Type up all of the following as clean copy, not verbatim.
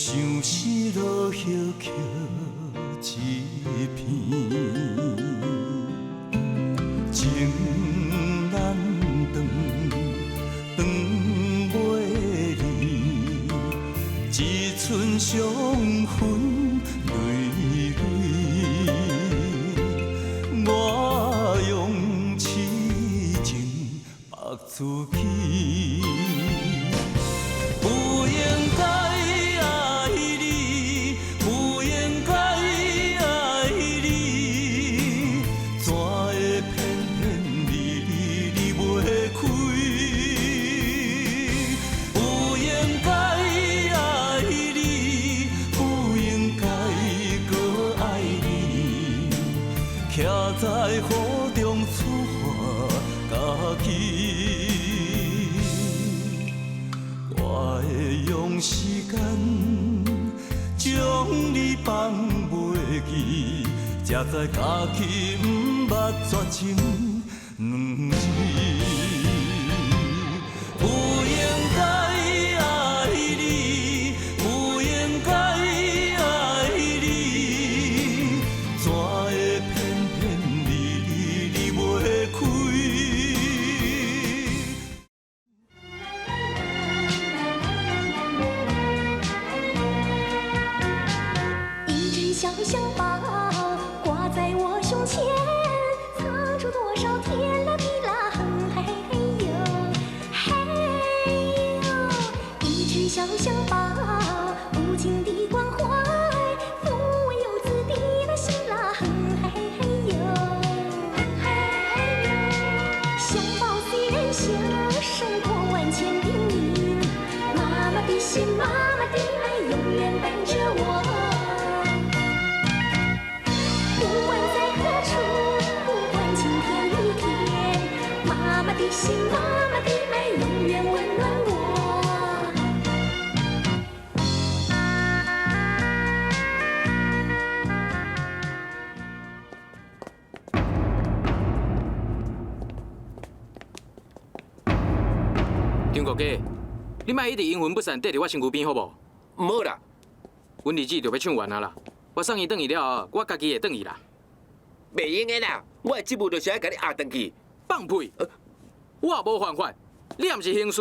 相思落叶捡一片，情难断，断袂离，一寸伤痕累累。我用痴情縛自己。不應該愛你，不應該愛你，怎會偏偏離離離袂開？不應該愛你，不應該閣愛你，徛在雨中處罰家己。我會用時間將你放袂記，才知家己毋捌絕情兩字。不應該愛你，不應該愛你，怎會偏偏離離離袂開？一隻小香包掛在我胸前，藏住多少甜啦蜜啦，嘿呦嘿呦。一隻小香包，無盡的關懷，撫慰遊子的那心啦，嘿呦嘿呦。香包雖然小，勝過萬千叮嚀。媽媽的心，媽媽的愛，永遠伴着我。不管在何處，不管晴天雨天，媽媽的心，媽媽的愛，永遠溫暖我。張國基，你莫一直陰魂不散，綴佇我身軀邊好無？毋好啦，阮兒子就欲唱完啊啦，我送伊轉去了後，我家己會轉去啦。袂用的啦，我的職務就是愛共你押轉去。放屁！我也無犯法，你也毋是刑事，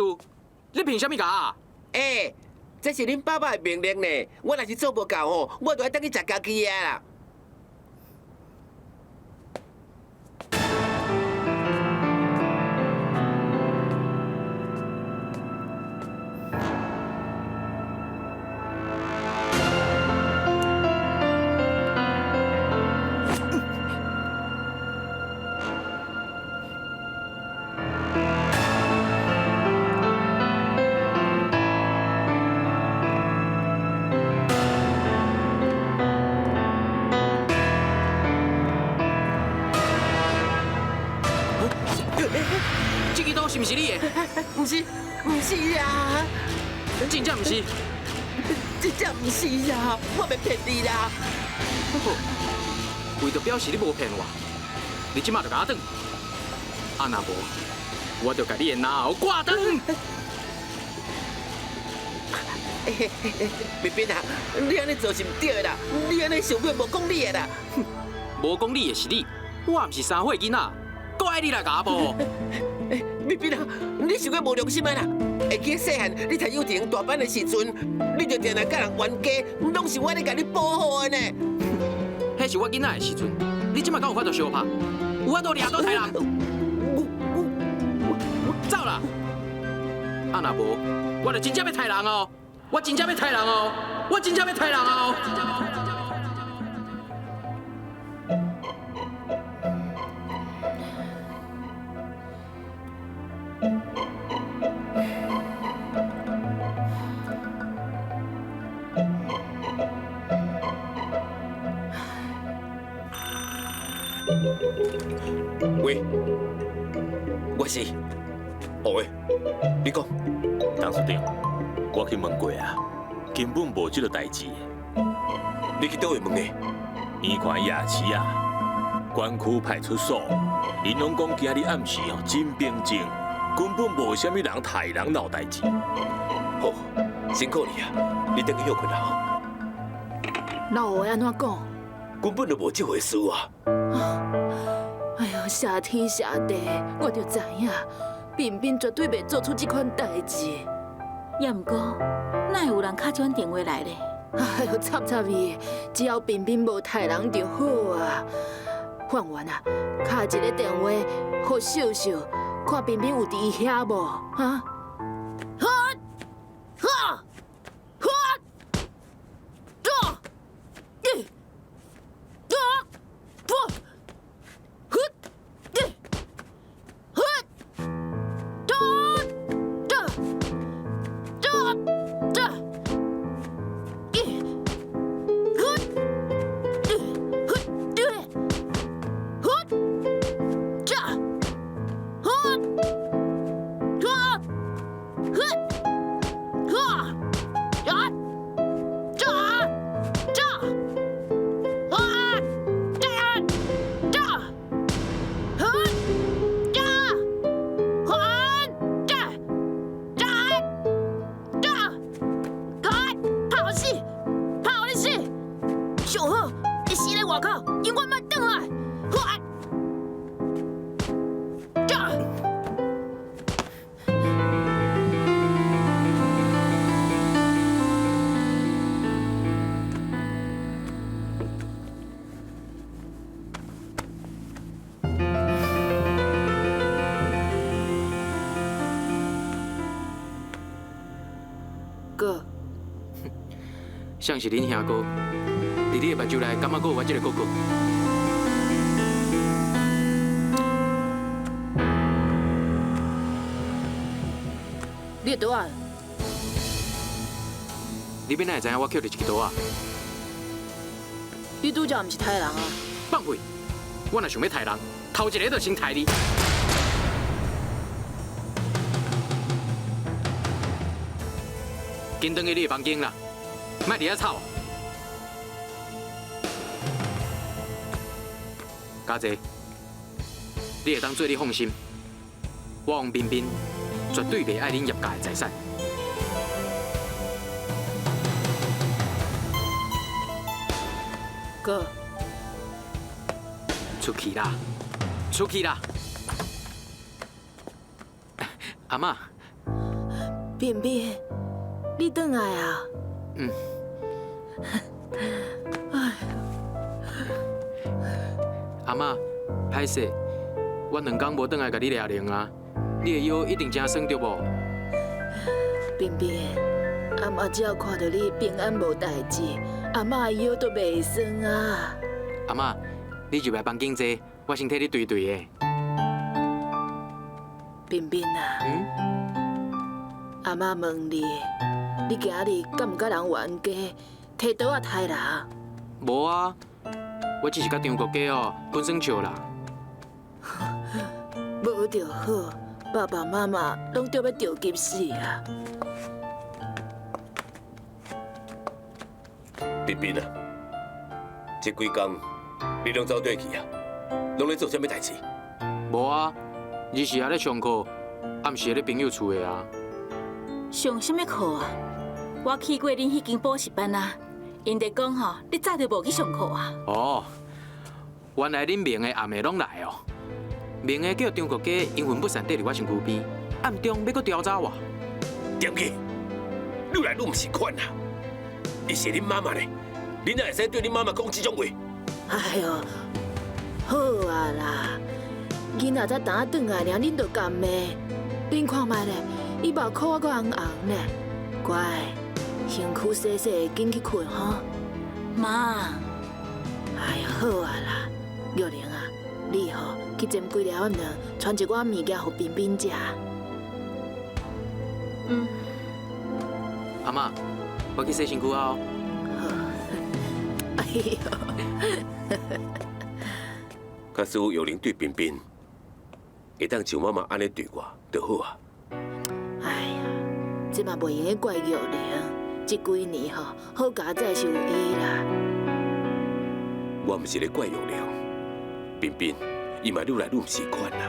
你憑啥物共我押？欸，這是恁爸爸的命令呢，我若是做無到吼，我就愛轉去食家己的啦。這支刀是毋是你的？毋是，毋是啊！真正毋是？真正毋是啊！我袂騙你啦。好，為著表示你無騙我，你這馬就共我轉。啊，若無，我就共你的嚨喉割斷。蜜蜜啊，你按呢做是毋對的啦，你按呢想欲無講理的啦。無講理的是你，我毋是三歲囡仔，閣愛你來共我保護。蜜蜜啊，你傷過無良心的啦！會記得細漢你讀幼稚園大班的時陣，你就定定佮人冤家，攏是我咧共你保護的呢。彼是我囡仔的時陣，你這馬敢有法度相拍？有法度掠刀刣人？我走啦！啊，若無，我就真正欲刣人哦！我真正欲刣人哦！我真正欲刣人哦！喂，我是，哦喂，你講，董事長，我去問過啊，根本無這個代誌。你去佗位問的？圓環夜市啊，關區派出所，𪜶攏講今日暗時哦真平靜，根本無啥物人刣人鬧代誌。好，辛苦你啊，你轉去歇睏啦吼。老胡按怎講？根本就無這回事啊！哎喲，謝天謝地，我就知影，彬彬絕對袂做出這款代誌。也毋過，哪會有人敲這款電話來咧？哎喲，插插伊，只要彬彬無刣人就好啊。范員啊，敲一个電話，予秀秀，看彬彬有佇伊遐無？哈？哈！哈！哈！啊！一！啊！不！呵！一！呵！啊！啊！啊！啊！一！呵！一！呵！对！呵！这！呵！呵！呵！呵！啊！这！这！啊！这！这！呵！这！呵！这！这！这！快跑死！跑你死！上好，你死咧外口，永遠莫轉來！哈！這！哥，誰是恁兄哥？佇你的目睭內，敢猶閣有我這个哥哥？你的刀仔，你欲哪會知影我抾著一支刀仔？你拄才毋是刣人啊？放屁！我若想欲刣人，頭一个就先刣你。緊轉去你的房間啦，莫佇遐吵。家姐，你會當做你放心，我王彬彬絕對袂愛恁葉家的財產。哥，出去啦，出去啦！阿嬤，彬彬，你轉來啊？嗯。哎，阿嬤，歹勢，我兩工無轉來共你掠鈴啊，你的腰一定真酸對無？彬彬，阿嬤只要看著你平安無代誌，阿嬤的腰都袂酸啊。阿嬤，你入來房間坐，我先替你對對的。彬彬啊，嗯？阿嬤問你，你今日敢有佮人冤家，提刀仔刣人？無啊，我只是佮張國家哦分耍笑啦。無就好，爸爸媽媽攏著欲著急死啊！彬彬啊，這幾工你攏走佗去啊？攏咧做啥物代誌？無啊，日時還咧上課，暗時咧朋友厝的啊。上啥物課啊？我去過恁彼間補習班啊，𪜶就講吼，你早就無去上課啊。哦，原來恁明的暗的攏來哦。明的叫張國家陰魂不散，綴佇我身軀邊，暗中欲閣調查我。點去？愈來愈毋是款啊！伊是恁媽媽呢，恁哪會使對恁媽媽講這種話？哎喲，好啊啦，囡仔才淡仔轉來爾，恁就共罵，恁看覓咧，伊目箍猶閣紅紅咧。乖，身軀洗洗，緊去睏吼。媽，哎呀，好啊啦，玉玲啊，你吼去煎幾粒仔卵，傳一寡物件予彬彬食。嗯。阿嬤，我去洗身軀啊！好。哎喲。假使玉玲對彬彬會當像媽媽按呢對我，就好啊。哎呀，這嘛袂用得怪玉玲，這幾年吼，好佳哉是有伊啦。我毋是咧怪玉玲，彬彬伊嘛愈來愈毋是款啦。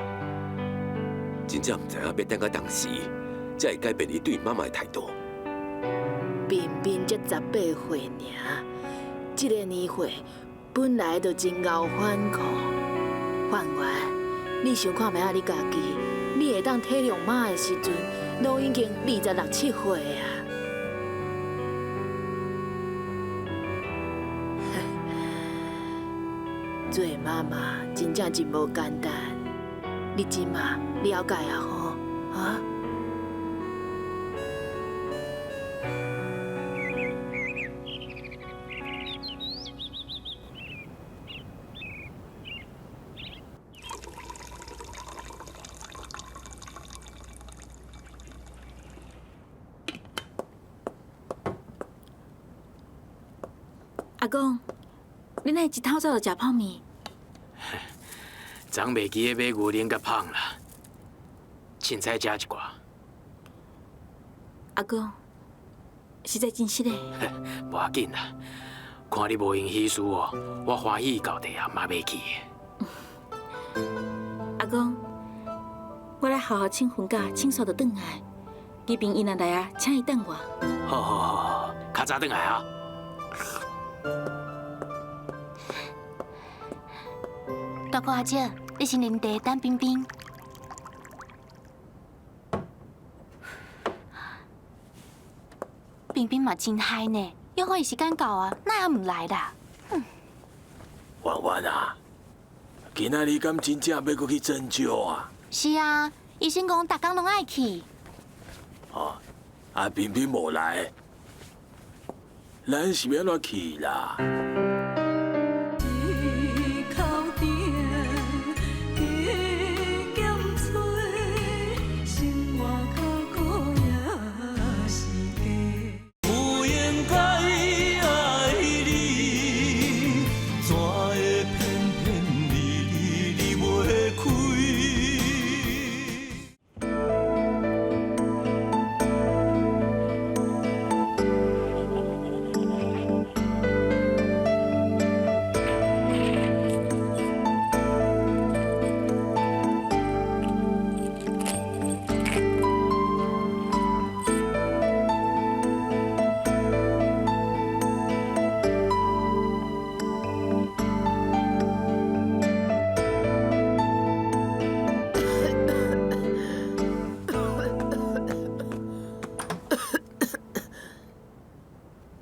真正毋知影欲等到當時，才會改變伊對媽媽的態度。平平才18岁尔，这个年岁本来就真𠢕反抗。范源，你想看觅仔你家己，你会当体谅妈的时阵，拢已经26、27岁啊。做妈妈真正真无简单，你这马了解啊吼？啊？阿公，你哪会一透早就食泡面？昨昏袂记得买牛奶佮芳啦，凊彩食一寡。阿公，实在真失礼。无要紧啦，看你无闲喜事哦，我欢喜到底啊嘛袂记。阿公，我来学校请婚假，请煞就转来。这边伊若来啊，请伊等我。好好好好，较早转来啊。大哥阿姐，你先啉茶，等冰冰。冰冰嘛真嗨呢，约好伊时间到啊，哪会毋来啦？婉婉啊，今仔日敢真正欲阁去针灸啊？是啊，医生讲逐工拢爱去。哦，啊冰冰无来，咱是欲按怎去啦？不应该爱你，怎会偏偏你离袂开？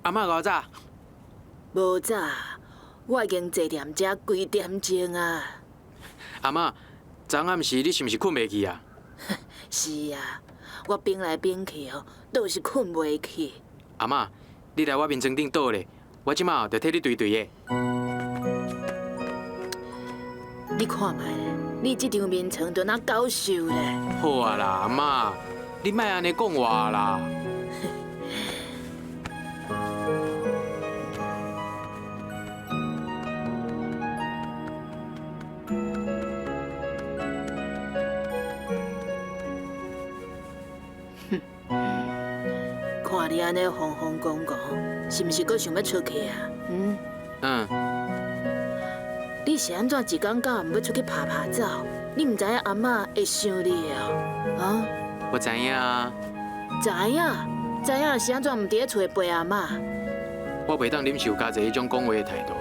阿嬷偌早？无早，我已经坐踮遮几点钟啊。阿嬷，昨暗时你是毋是睏袂去啊？是啊，我变来变去哦，都是睏袂去。阿嬷，你来我眠床顶倒咧，我这马就替你对对的。你看觅咧，你这张眠床就若狗兽咧。好啊啦，阿嬷，你莫按呢讲话啦。看你按呢风风光光，是毋是阁想欲出去啊？嗯。嗯。你是按怎一工到晚欲出去拍拍走？你毋知影阿嬷会想你哦？啊？我知影啊。知影？知影是按怎毋伫咧厝里陪阿嬷？我袂当忍受家姐彼种讲话的态度，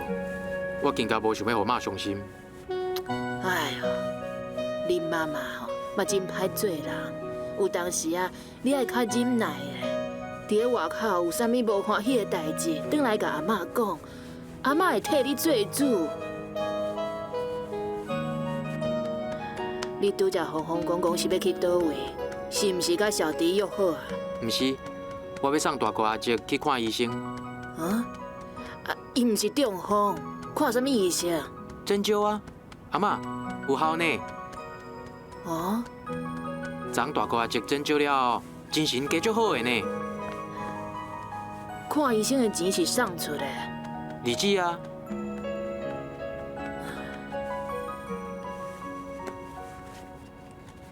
我更加无想欲予妈伤心。哎哟，恁妈妈吼嘛真歹做人，有当时啊，你爱较忍耐的。伫咧外口有啥物无欢喜的代志，转来共阿嬷讲，阿嬷会替你做主。你拄才风风光光是欲去佗位？是毋是佮小弟约好啊？毋是，我欲送大哥阿叔去看医生。啊？啊，伊毋是中风，看啥物医生？针灸啊，阿嬷有效呢。哦？昨昏大哥阿叔针灸了后，精神加足好的呢。看医生的钱是送出的？二姊啊。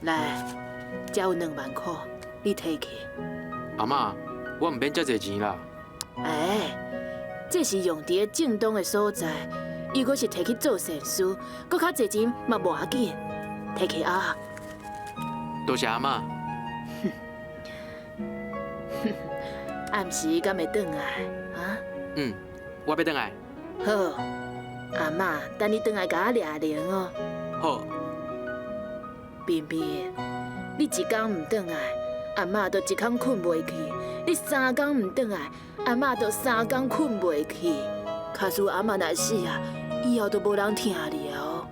来，这有2万块，你提去。阿嬷，我毋免遮济钱啦。哎，这是用伫咧正当的所在，如果是提去做善事，阁较济钱嘛无要紧，提去啊。多谢阿嬷。暗時敢會轉來？啊？嗯，我欲轉來。好，阿嬤等你轉來共我掠鈴哦。好。彬彬，你一工毋轉來，阿嬤就一工睏袂去；你三工毋轉來，阿嬤就三工睏袂去。假使阿嬤若死啊，以後都無人疼你啊！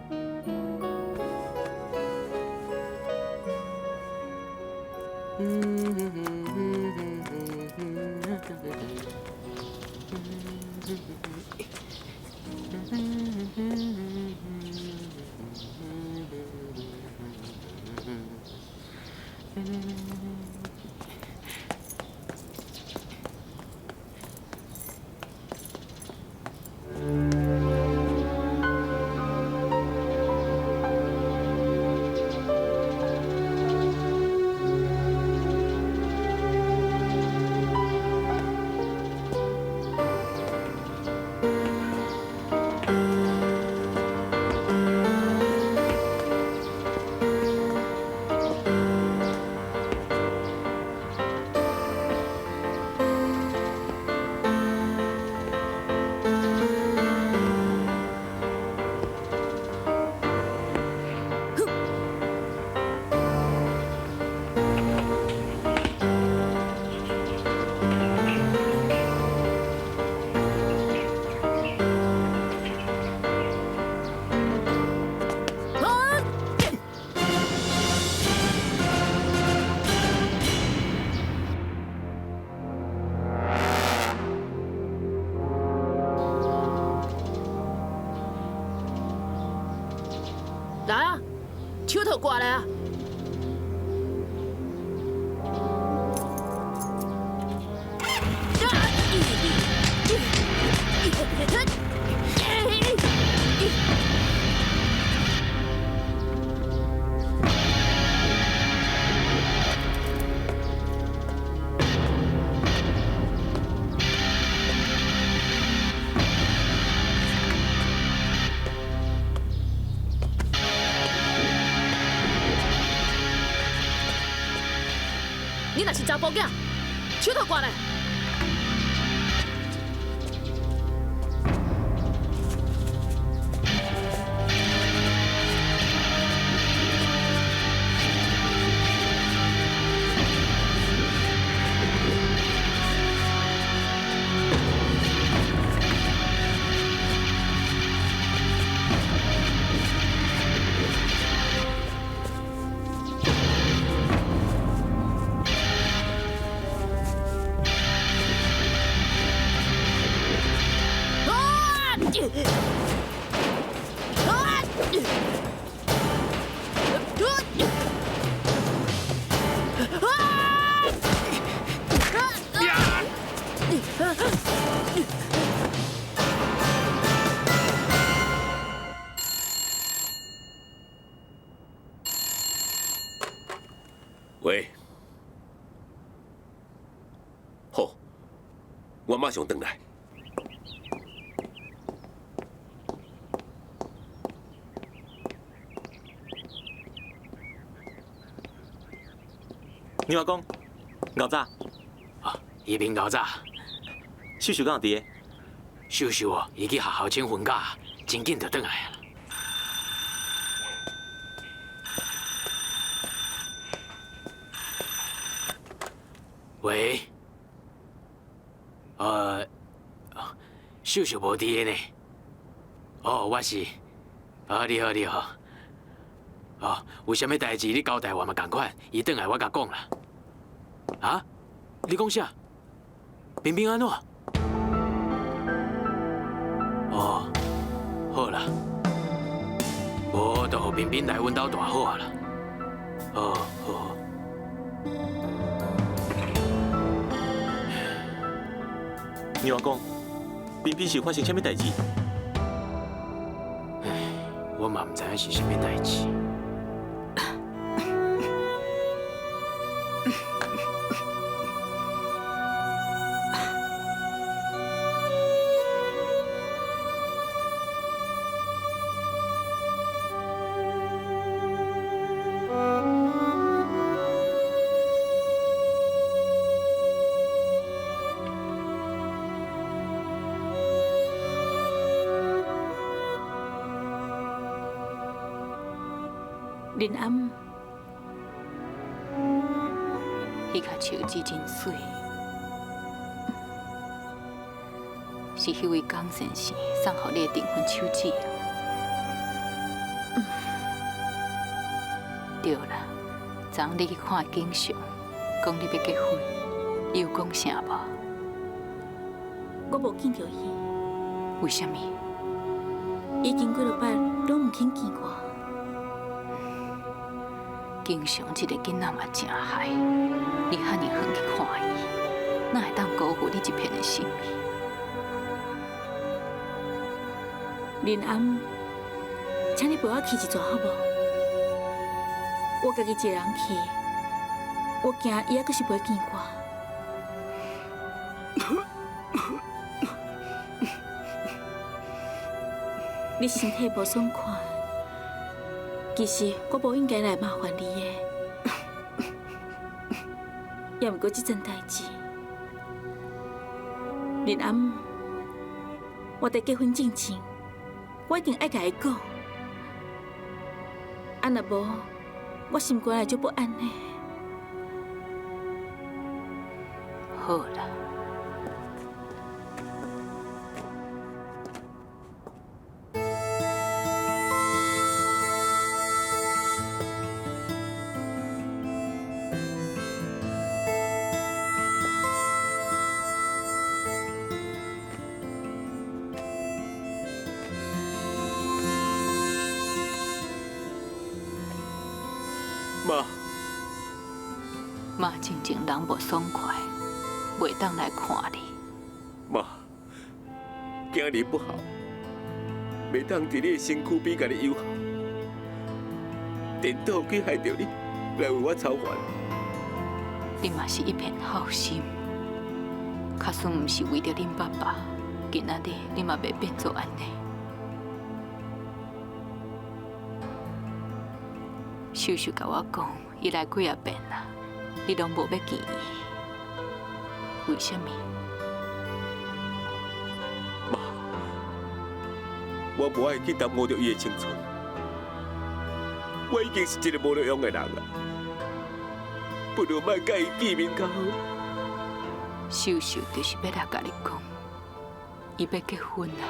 來啊，手套掛來啊！你若是查埔囝，手套掛來。喂，好，我馬上轉來。你話講，𠢕早？啊，伊面𠢕早。秀秀敢有佇个？秀秀哦，伊去學校請婚假，真緊就轉來啊。喂，秀秀無佇个呢。哦，我是，哦，你好，你好。哦，有啥物代誌你交代我嘛仝款，伊轉來我共講啦。啊？你講啥？彬彬按怎？哦，好啦，無就予彬彬來阮兜蹛好啊啦。哦，好好。你話講，彬彬是發生啥物代誌？唉，我嘛毋知影是啥物代誌。林暗，彼颗手指真媠，是彼位江先生送予你的订婚手指。对啦，昨昏你去看景象，讲你欲结婚，伊有讲啥无？我无见著伊。为啥物？已经几落摆拢毋肯见我。景祥这个囡仔嘛诚害，你遐尔远去看伊，哪会当辜负你一片的心意？林暗，请你陪我去一逝好无？我家己一个人去，我惊伊犹阁是袂见我。你身体无爽快，其实我无应该来麻烦你的，也毋过这阵代志，林暗，我伫结婚进前，我一定爱共伊讲，啊若无，我心肝会足不安的。好啦。妈，妈进前人无爽快，袂当来看你。妈，今日不好，袂当伫你的身躯边共你友好，颠倒去害著你，来为我操烦。你嘛是一片好心，假使毋是为著恁爸爸，今仔日你嘛袂变做按呢。秀秀共我讲，伊来几仔遍啊，你拢无欲见伊，为啥物？妈，我无爱去耽误著伊的青春，我已经是一个无路用的人啊，不如莫佮伊见面较好。秀秀就是欲来共你讲，伊欲结婚啊。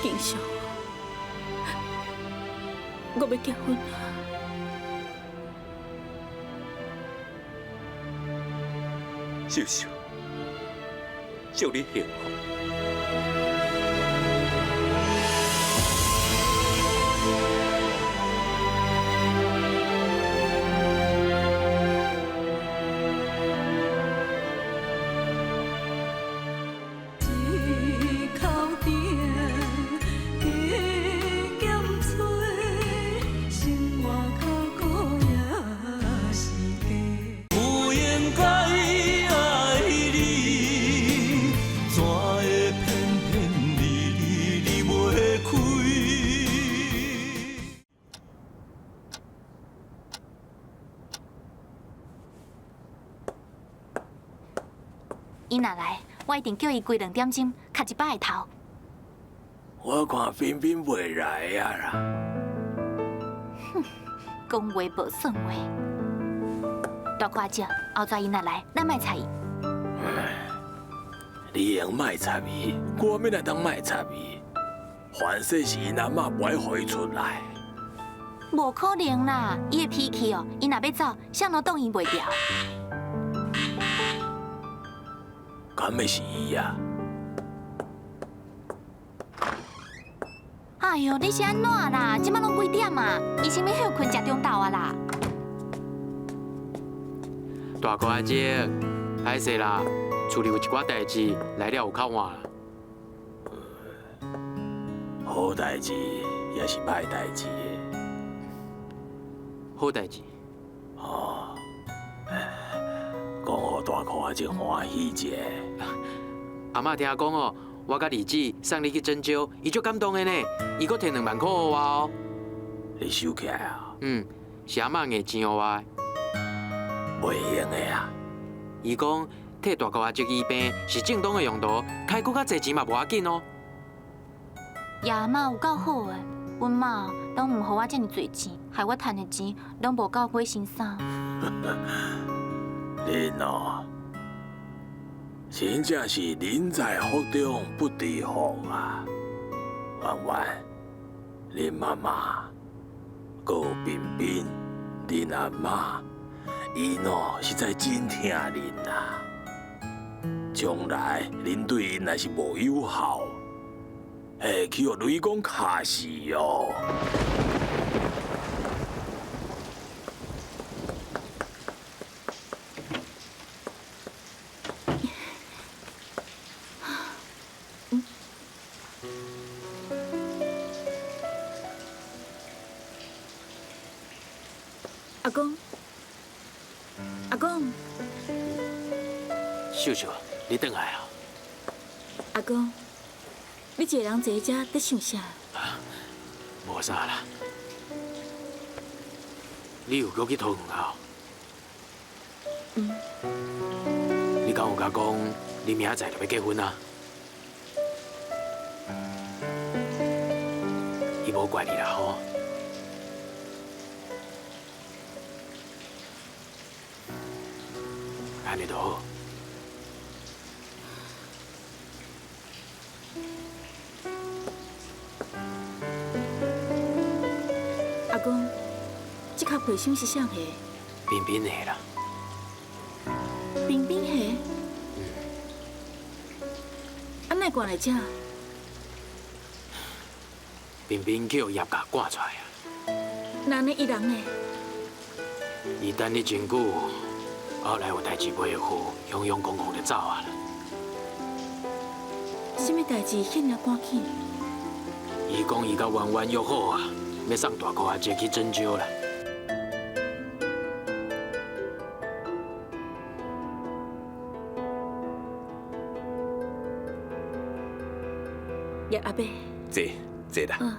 景祥，我欲结婚啊！秀秀，祝你幸福。伊若来，我一定叫伊规两点钟磕一摆个头。我看彬彬袂来啊啦。哼，講話無算話。大哥阿叔，後逝伊若來，咱莫睬伊。你會用莫插伊，我欲哪會當莫插伊？凡勢是𪜶阿媽無愛予伊出來。無可能啦，伊的脾氣哦，伊若欲走，啥攏擋伊袂牢。敢會是伊啊？哎喲，你是按怎啦？這馬攏幾點啊？伊啥物歇睏食中晝啊啦？大哥阿叔，歹勢啦，厝裡有一寡代誌，來了有較晚啦。好代誌也是歹代誌。好代誌。哦，講予大哥阿叔歡喜一下。阿嬤聽講哦，我佮二姊送你去針灸，伊足感動的呢，伊閣提2萬箍予我哦。你收起來啊？嗯，是阿嬤硬錢予我的。袂用的啊！伊講替大哥阿叔醫病是正當的用途，開閣較濟錢嘛無要緊哦。爺阿嬤有夠好的，阮媽攏毋予我遮爾濟錢，害我趁的錢攏無夠買新衫。恁哦，真正是人在福中不知福啊！婉婉，恁媽媽，閣有彬彬，恁阿媽，𪜶哦實在真疼恁啊！將來恁對𪜶若是無有孝，會去予雷公敲死哦！阿公，阿公，秀秀，你轉來啊！阿公，你一个人坐這佇想啥？無啥啦。你有閣去桃園啊？嗯。你敢有共講，你明仔載就欲結婚啊？伊無怪你啦吼。按呢就好。阿公，這卡皮箱是啥的？彬彬的啦。彬彬的？嗯。啊，哪會趕來這？彬彬去予葉家趕出來啊！那按呢伊人呢？伊等你真久，後來有代誌袂赴，雄雄戇戇就走啊啦。啥物代誌遐爾趕緊？伊講伊佮婉婉約好啊，欲送大哥阿姐去針灸啦。葉阿伯。坐，坐啦。嗯。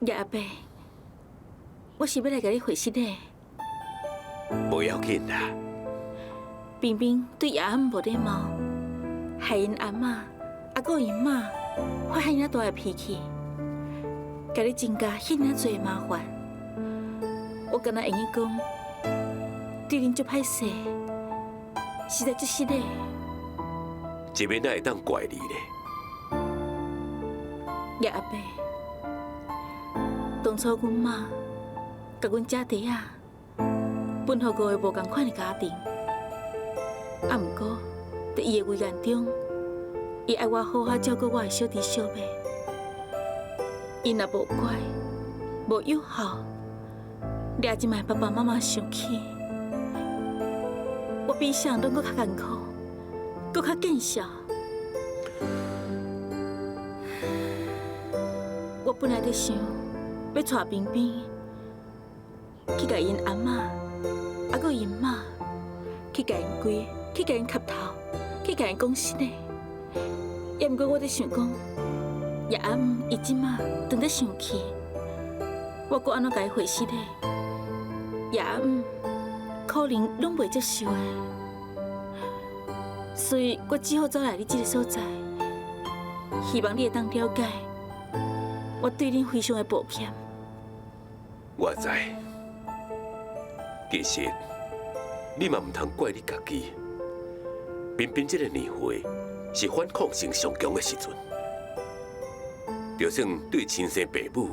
葉阿伯，我是欲來共你回失禮。無要緊啦。彬彬對葉阿姆無禮貌，害𪜶阿嬤，啊閣𪜶媽發遐爾大的脾氣，共你增加遐爾濟麻煩。我敢若會用講，對恁足歹勢，實在足失禮。這欲哪會當怪你咧？葉阿伯，當初阮媽共阮姐弟仔分予五个無仝款的家庭，啊，毋過佇伊的遺願中，伊愛我好好照顧我的小弟小妹。伊若無乖、無有孝，掠這擺爸爸媽媽生氣，我比啥人攏閣較艱苦，閣較見笑。我本來佇想，欲帶彬彬去共𪜶阿嬤，啊，閣𪜶媽去共𪜶跪，去共𪜶磕頭，去共𪜶講實的。也毋過我佇想講，葉阿姆伊這馬當咧生氣，我閣按怎共伊回實的？葉阿姆可能攏袂接受的，所以我只好走來你這个所在，希望你會當了解我對恁非常的抱歉。我知，其實你嘛毋通怪你家己。彬彬這个年歲是反抗性上強的時陣，就算對親生爸母，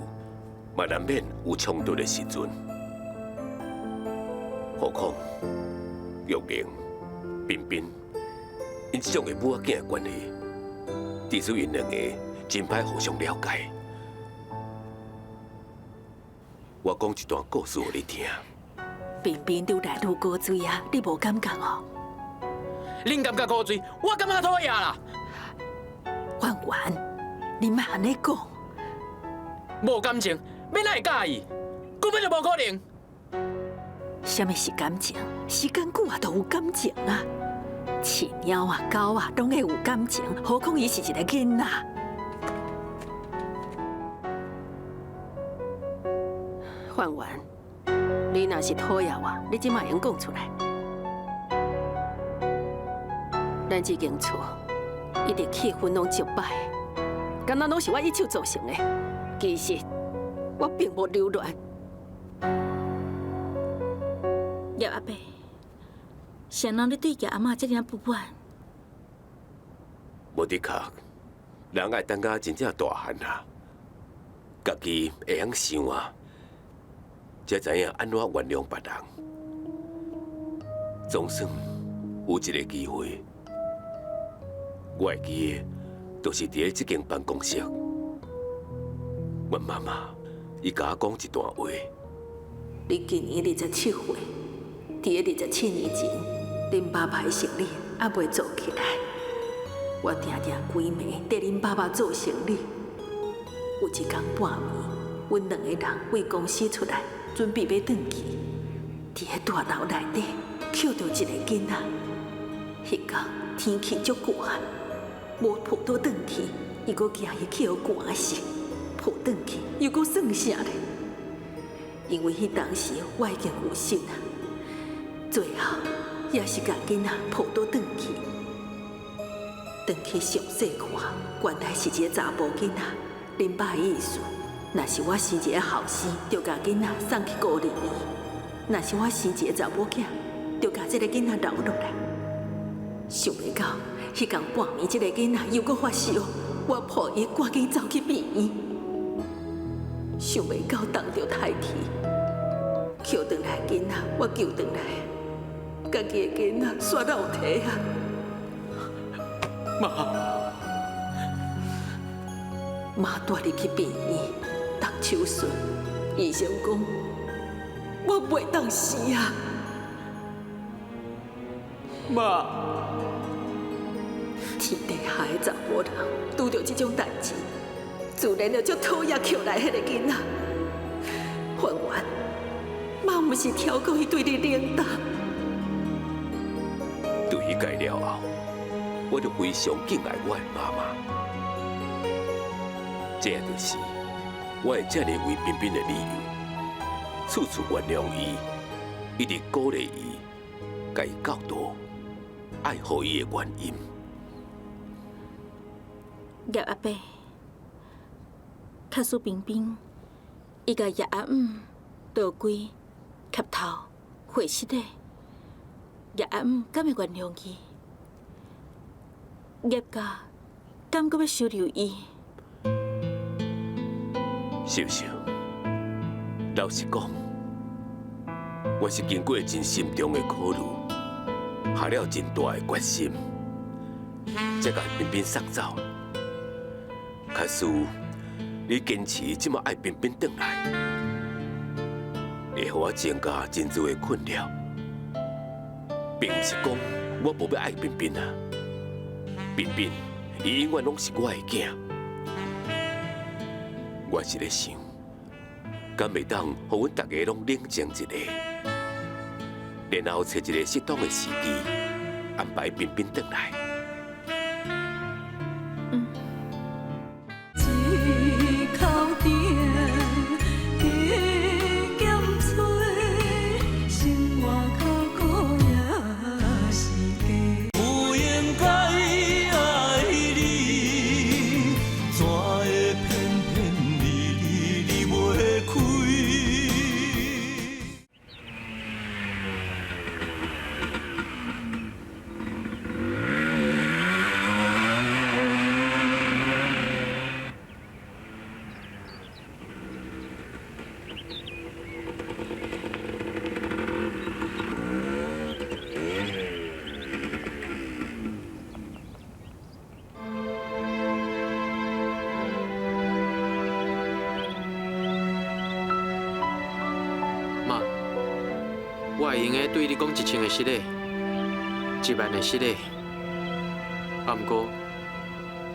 嘛難免有衝突的時陣。何況玉玲、彬彬，𪜶這種的母仔囝的關係，至少𪜶兩个真歹互相了解。我講一段故事予你聽。彬彬愈來愈古錐啊，你無感覺哦？恁感覺古錐，我感覺討厭啦。婉婉，你莫按呢講。無感情，欲哪會佮意？根本就無可能。啥物是感情？時間久啊，就有感情啊。飼貓啊、狗啊，攏會有感情，何況伊是一個囡仔。范元，你若是討厭我，你這馬會用講出來。咱這間厝一直氣氛攏足歹，敢若攏是我一手造成的。其實我並無留戀。葉阿伯，誰人你對葉阿嬤這爾不滿？無的確，人愛等到真正大漢啊，家己會曉想啊，才知影按怎原諒別人。總算有一个機會，我會記得，就是佇咧這間辦公室，阮媽媽伊共我講一段話。你今年27歲，佇咧27年前，恁爸爸的生理猶未做起來，我定定規暝綴恁爸爸做生理。有一工半暝，阮兩個人為公司出來，準備欲轉去，佇咧大樓內底抾著一個囡仔。彼工天氣足寒，無抱倒轉去，伊閣驚伊去予寒死，抱轉去又閣算啥咧？因為彼當時我已經有心啊，最後也是共囡仔抱倒轉去。轉去詳細看，原來是一個查埔囡仔。恁爸的意思，若是我生一個後生，就共囡仔送去孤兒院；若是我生一個查某囝，就共這個囡仔留落來。想袂到，彼工半暝，這個囡仔又閣發燒，我抱伊趕緊走去病院。想袂到凍著胎氣，抾轉來囡仔，我救轉來，家己的囡仔煞落體啊！媽，媽帶入去病院動手術，醫生講我袂當生啊！媽，天底下的查某人拄著這種代誌，自然就足討厭抾來彼個囡仔。凡元，媽毋是超過伊對你冷淡。對彼屆了後，我就非常敬愛我的媽媽。這就是我會這爾為彬彬的理由，處處原諒伊，一直鼓勵伊，共伊教導，愛護伊的原因。葉阿伯，假使彬彬，伊共葉阿姆落跪、磕頭、回失禮，葉阿姆敢會原諒伊？葉家敢閣欲收留伊？秀秀，老實講，我是經過真深重的考慮，下了真大的決心，才共彬彬送走。假使你堅持這麼愛彬彬轉來，會予我增加真濟的困擾，並毋是講我無欲愛彬彬啊。彬彬，伊永遠攏是我的囝。我是咧想，敢袂當予阮逐家攏冷靜一下，然後揣一个適當的時機，安排彬彬轉來。嗯。一口甜，加减吹，生活較苦也是假。不應該愛你，怎會偏偏會用得對你講1000个失禮，1萬个失禮。啊，毋過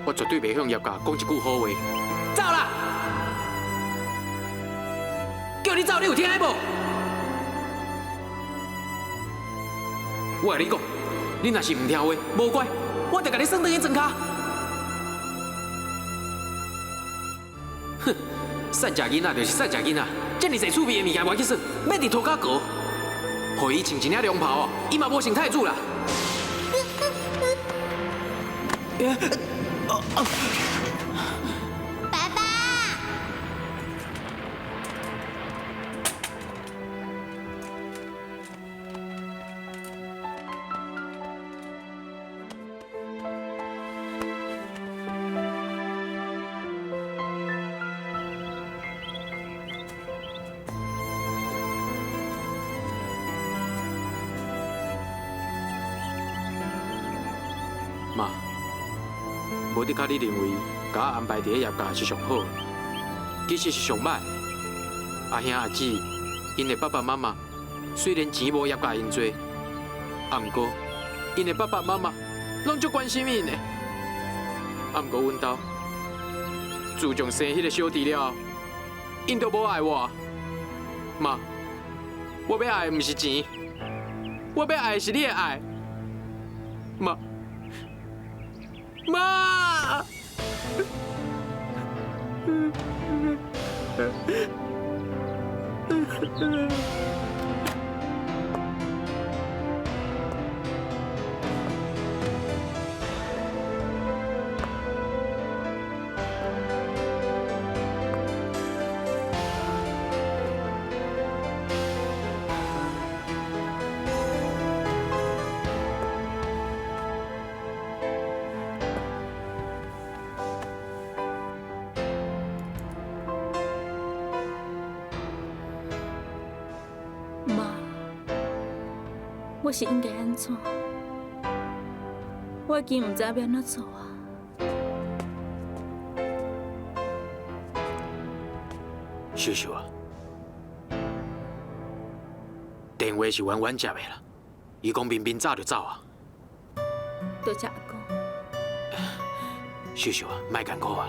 我絕對袂向葉家講一句好話。走啦！叫你走，你有聽無？我共你講，你若是毋聽話，無乖，我就共你算轉去庄跤。哼，散食囡仔就是散食囡仔，遮爾濟趣味的物件無去耍，欲佇塗跤糊，予伊穿一領龍袍哦，伊嘛無成太子啦。爸爸。媽，無的確你認為共我安排佇咧葉家是上好，其實是上歹。阿兄阿姊，𪜶的爸爸媽媽雖然錢無葉家𪜶濟，啊，毋過𪜶的爸爸媽媽攏足關心𪜶的。啊，毋過阮兜自從生彼个小弟了後，𪜶都無愛我。媽，我欲愛的毋是錢，我欲愛的是你的愛。媽。媽！媽，我是應該按怎？我已經毋知影欲按怎做啊！秀秀啊，電話是婉婉接的啦，伊講彬彬走就走啊。多謝阿公。秀秀啊，莫艱苦啊，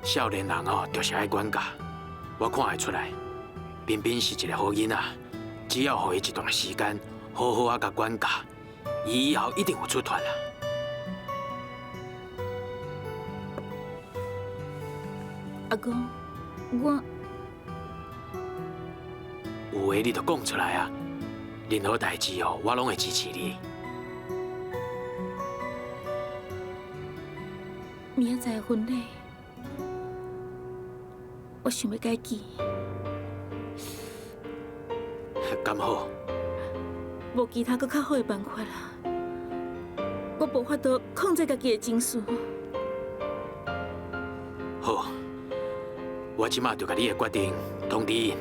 少年人哦，就是愛管教，我看會出來，彬彬是一個好囡仔，只要予伊一段時間，好好啊共管教，伊以後一定有出脫啦。阿公，我有話你就講出來啊！任何代誌哦，我攏會支持你。明仔載的婚禮，我想欲改期。敢好？無其他閣較好的辦法啦。我無法度控制家己的情緒。好，我這馬就共你的決定通知𪜶。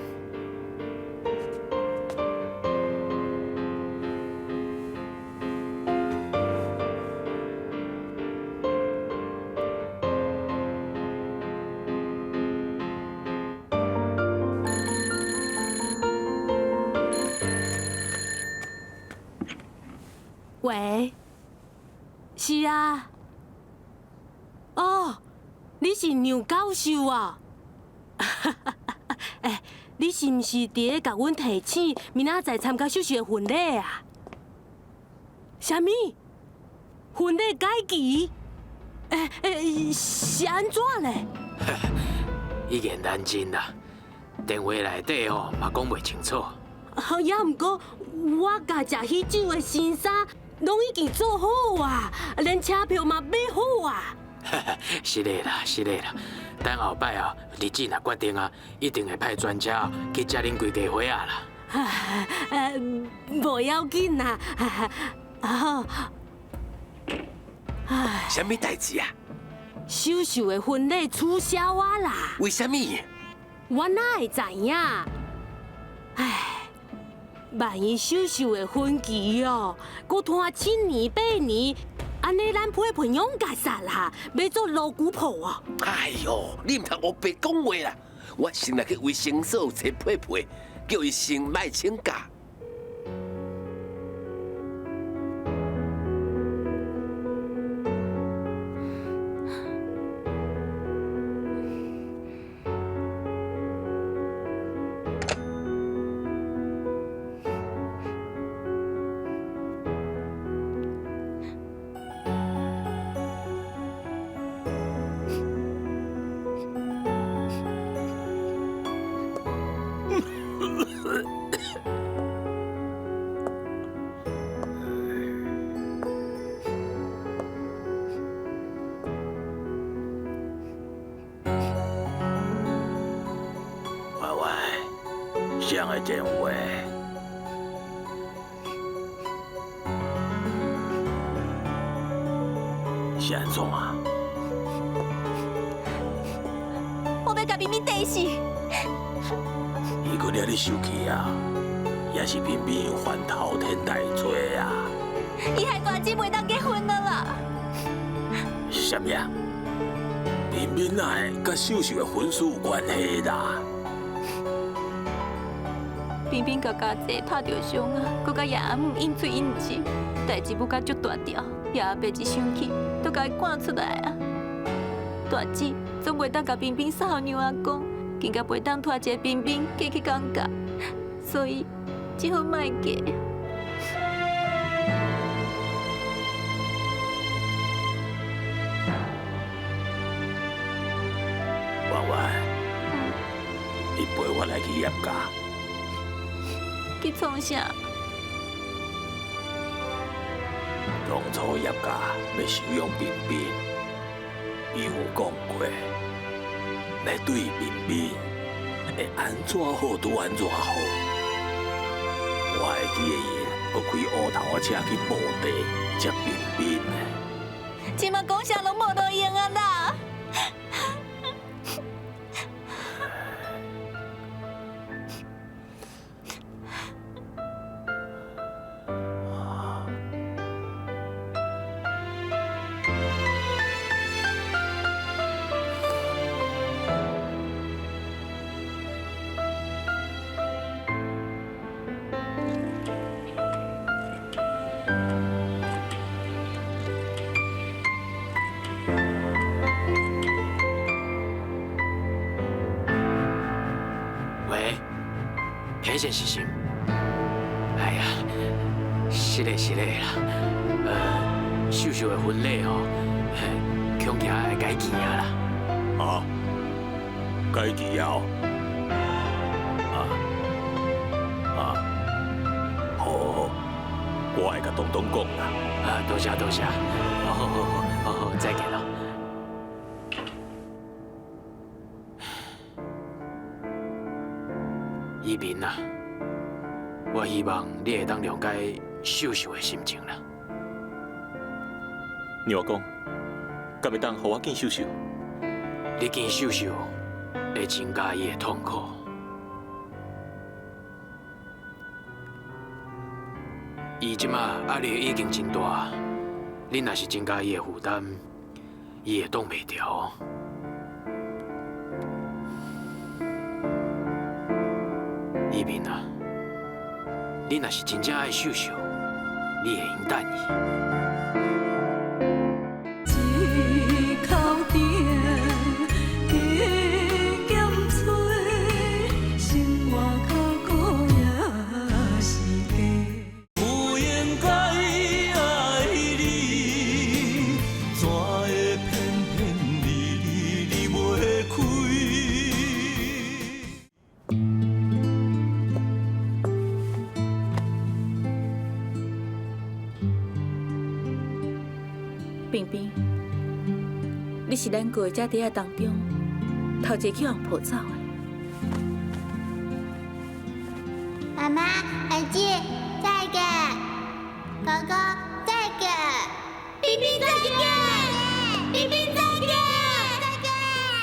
喂，是啊，哦，你是梁教授啊？欸，你是毋是佇咧共阮提醒，明仔載參加秀秀的婚禮啊？啥物？婚禮改期？欸欸，是按怎咧？一言難盡啦，電話內底吼嘛講袂清楚。也毋過，我共食喜酒的新衫攏已經做好啊，連車票嘛買好啊。是的啦，是的啦。等後擺哦，日子若決定啊，一定會派專車去接恁規家伙仔啦。無要緊啦。好。唉。啥物代誌啊？秀秀的婚禮取消啊啦！為啥物？我哪會知影？唉，萬一秀秀的婚期哦，閣拖7年8年，按呢咱批批勇甲殺啦，欲做鑼鼓婆啊！哎喲，你毋通烏白講話啦！我先來去衛生所揣批批，叫伊先莫請假。长的电话。是按怎啊？我欲共冰冰綴死。伊阁掠你生气啊？也是冰冰犯滔天大罪啊！伊害大姊袂当结婚啊啦！啥物啊？冰冰哪会佮秀秀的婚事有关系啦？冰冰佮家姐拍著伤啊，阁佮叶阿姆应喙应舌，代志舞甲足大条，叶阿伯一生气，都共伊赶出来啊！大姊总袂当共冰冰送予娘阿公，更加袂当拖一个冰冰嫁去江家，所以只好莫嫁。婉婉，你陪我来去叶家。去创啥？当初叶家欲收养冰冰，伊有讲过，欲对冰冰会按怎好就按怎好。我会记得𪜶阁开乌头仔车去布袋接冰冰呢。这马讲啥拢无路用啊啦！喂，彭先生。哎呀，是嘞是嘞啦，秀秀的婚礼哦，恐惊会改期啊啦。啊？改期啊？啊啊，好好好，我会共东东讲啦。啊，多谢多谢，好好好好好，再见咯。依民啊，我希望你会当谅解秀秀的心情啦。娘阿公，敢会当予我见秀秀？你见秀秀，会增加伊的痛苦。伊这马压力已经真大，你若是增加伊的负担，伊会挡袂牢。依民啊，你若是真正爱秀秀，你会用等伊。一口甜，加减吹，生活较苦也是假。不应该爱你，怎会偏偏离离离袂开？冰冰，你是咱高家弟仔当中头一个去予人抱走的。妈妈，阿姐，再见！哥哥，再见！冰冰再见！冰冰再见！再见！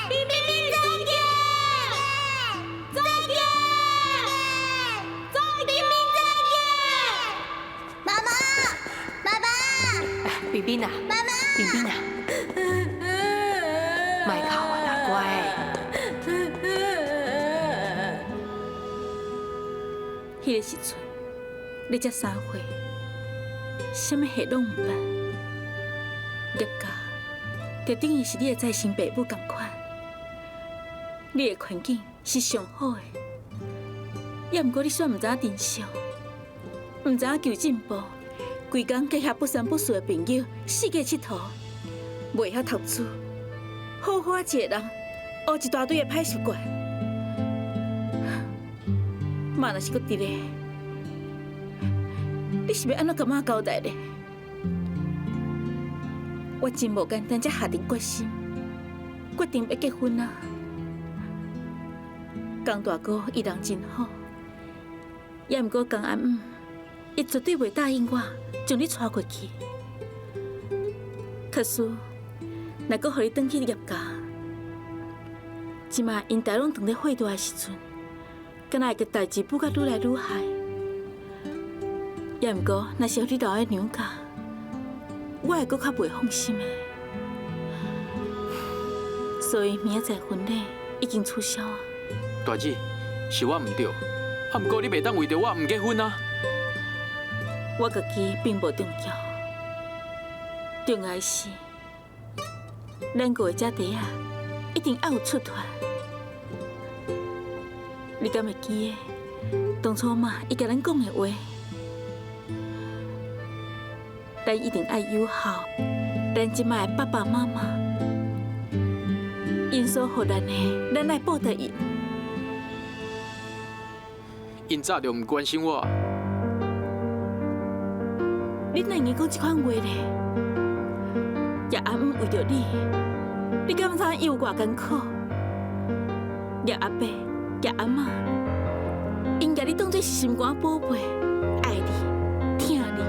冰冰再见！再见！再冰冰再见！妈妈，爸爸，冰冰啊，妈妈，冰冰啊，莫哭啊啦，乖。彼个时阵，你才3岁，啥物戏拢毋捌。叶家就等于是你的再生爸母仝款，你的环境是上好的，也毋过你煞毋知影珍惜，毋知影求进步，规工佮遐不三不四的朋友四界𨑨迌，袂晓读书，好好一个人，学一大堆的歹习惯。妈若是阁伫咧，你是欲按怎共妈交代咧？我真无简单，才下定决心，决定欲结婚啊！江大哥伊人真好，也毋过江阿姆，伊绝对袂答应我将你带过去。可是，若阁予你转去叶家，这马𪜶大拢当咧岁大的时阵，敢若会共代志舞甲愈来愈害。也毋过，若是予你留喺娘家，我会阁较袂放心的。所以明仔载婚礼已经取消啊。大姊，是我毋对，啊，毋过你袂当为著我毋结婚啊。我家己并无重要，重要的是，咱五个姐弟啊，一定爱有出头。你敢会记得当初妈伊共咱讲的话？咱一定爱友好，咱这摆的爸爸妈妈，𪜶所予咱的，咱爱报答𪜶。𪜶早就毋关心我。你哪会讲这款话呢？叶阿姆为著你，你敢知伊有偌艰苦？叶阿伯、叶阿嬷，𪜶共你当做是心肝宝贝，爱你、疼你。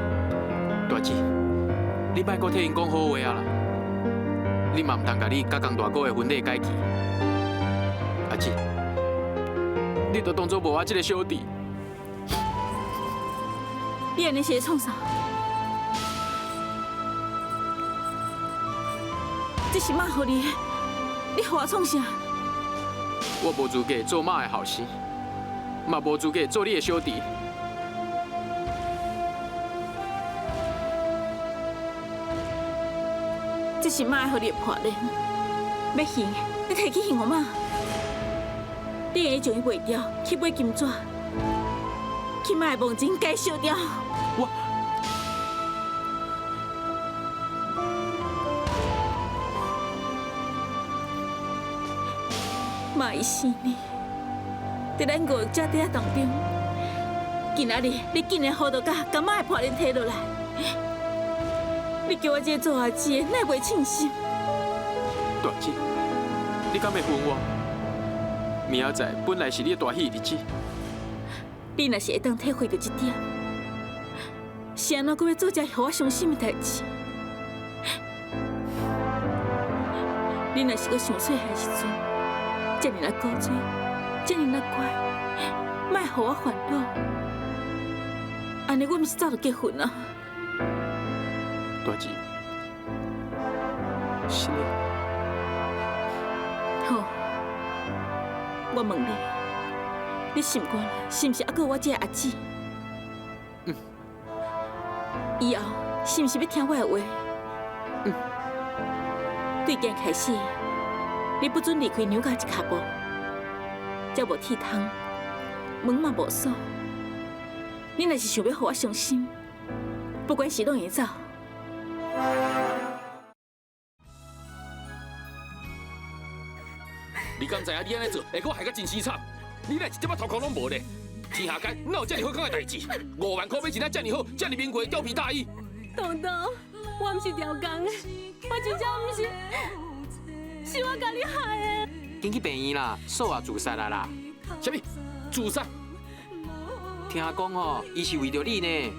大姊，你莫阁替𪜶讲好话啊啦！你嘛毋通共你佮江大哥的婚礼改期。阿姊，你就当作无我这个小弟。你按呢是咧创啥？这是妈予你的，你予我创啥？我无资格做妈的后生，嘛无资格做你的小弟。这是妈予你的破链，欲还，你提去还予妈。你会将伊卖掉，去买金纸，去妈的墓前共伊烧掉。我。妈伊生你，伫咱五个姐弟仔当中，今仔日你竟然糊涂甲共妈的破链提落来，你叫我这个做阿姊的，哪会袂称心？大姊，你敢会恨我？明仔载本来是你的大喜日子，你若是会当体会著这点，是按怎阁欲做这予我伤心的代志？你若是阁上细汉时阵，遮尔仔古锥，遮尔仔乖，莫予我烦恼。按呢，我毋是早就结婚啊？大姊，是的。好，我问你，你心肝内是毋是犹阁有我这个阿姊？嗯。以后是毋是欲听我的话？嗯。对今开始，你不准离开娘家一跤步，才无铁窗，门嘛无锁。你若是想欲予我伤心，不管是拢会走。你敢知影你按呢做，会阁害甲真凄惨？你哪一点仔头壳拢无咧？天下间哪有遮尔好康的代志？5万块买一领遮尔好、遮尔名贵的貂皮大衣。东东，我毋是刁工的，我真正毋是，是我共你害的。紧去病院啦，嫂也自杀啊啦！啥物？自杀？听讲吼，伊是为著你呢。